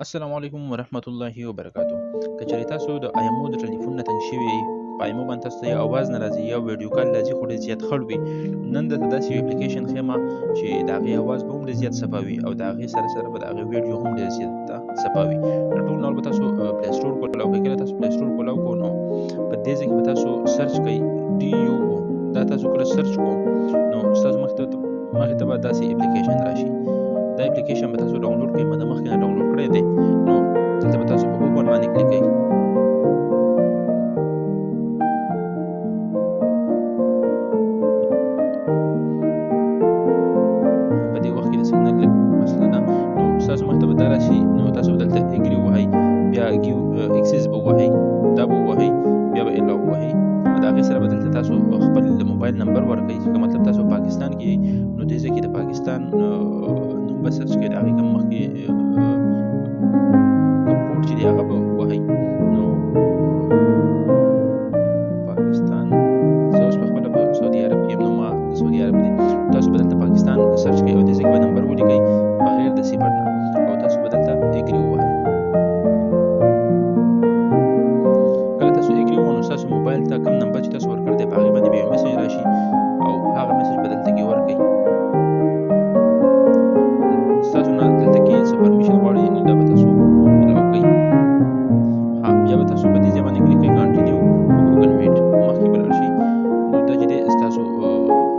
السلام علیکم ورحمت الله وبرکاتو. که چېرې تاسو د آیمو د ټلیفون نه تنګ شوي یئ، په آیمو باندې تاسو ته یا اواز نه راځي یا ویډیو کال راځي خو ډېر زیات خړ وي، نن درته داسې یو اپلیکیشن ښیم چې د هغې اواز به هم ډېر زیات صفا وي او د هغې سره سره به د هغې ویډیو هم ډېر زیاته صفا وي. نو ټول نه به تاسو پلی سټور کولاو کړئ. کله تاسو پلی سټور کولاو کړئ نو په دې ځای کې به تاسو سرچ کړئ ډي یو او. دا تاسو کله سرچ کړو نو ستاسو مخې ته به داسې اپلیکیشن راشي. دا اپلیکیشن به تاسو ډاونلوډ کړئ. ما د مخکې نه ډاونلوډ کړی دی. نو دلته به تاسو په اوپن باندې کلیک کړئ. په دې وخت کې د سیګنل لږ مسله ده. نو ستاسو مخې ته به دا راشي. نو تاسو به دلته اګري ووهئ، بیا ګیو اکسس به ووهئ، دا به ووهئ، بیا به الاو ووهئ. او د هغې سره به دلته تاسو خپل د موبایل نمبر ورکړئ. که مطلب تاسو پاکستان کې یئ نو دې ځای کې د پاکستان نوم به سرچ کړئ. د هغې کوم مخکې کوم کوډ چې دی هغه به ووهئ. نو پاکستان، زه اوس په خپله په سعودي عرب کې یم، نو ما د سعودي عرب دی. تاسو به دلته پاکستان سرچ کړئ او دې ځای کې به نمبر ولیکئ بغیر د صفر نه، او تاسو به دلته اګري ووهئ. کله تاسو اګري ووهئ نو ستاسو موبایل ته کوم نمبر چې تاسو ورکړی دی په هغې باندې به یو میسج راشي او هغه میسج به دلته کې ورکړئ. ستاسو نه دلته کې څه پرمیشن غواړي نو دا به تاسو الاو کړئ. ها، بیا به تاسو په دې ځای باندې کلیک کړئ کانټینیو په ګوګل میټ مخکې به لاړ شي. نو دا چې دی ستاسو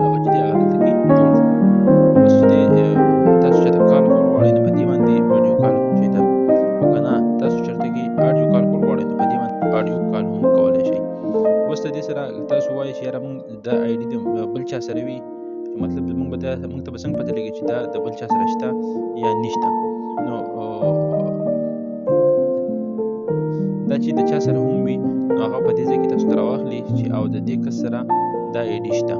هغه چې دی هغه دلته کې جوړ شو. اوس چې دی تاسو چاته کال کول غواړئ نو په دې باندې ویډیو کال شئ ته، او که نه تاسو چېرته کې آډیو کال کول غواړئ نو په دې باندې آډیو کال هم کولی شئ. اوس د دې سره تاسو وایئ چې یاره موږ دا آی ډي د بل چا سره وي، مطلب موږ به دا موږ ته به څنګه پته لګي چې دا د بل چا سره شته یا نشته؟ نو دا چې د چا سره هم وي نو هغه په دې ځای کې تاسو ته راواخلي چې او د دې کس سره دا آی ډي شته.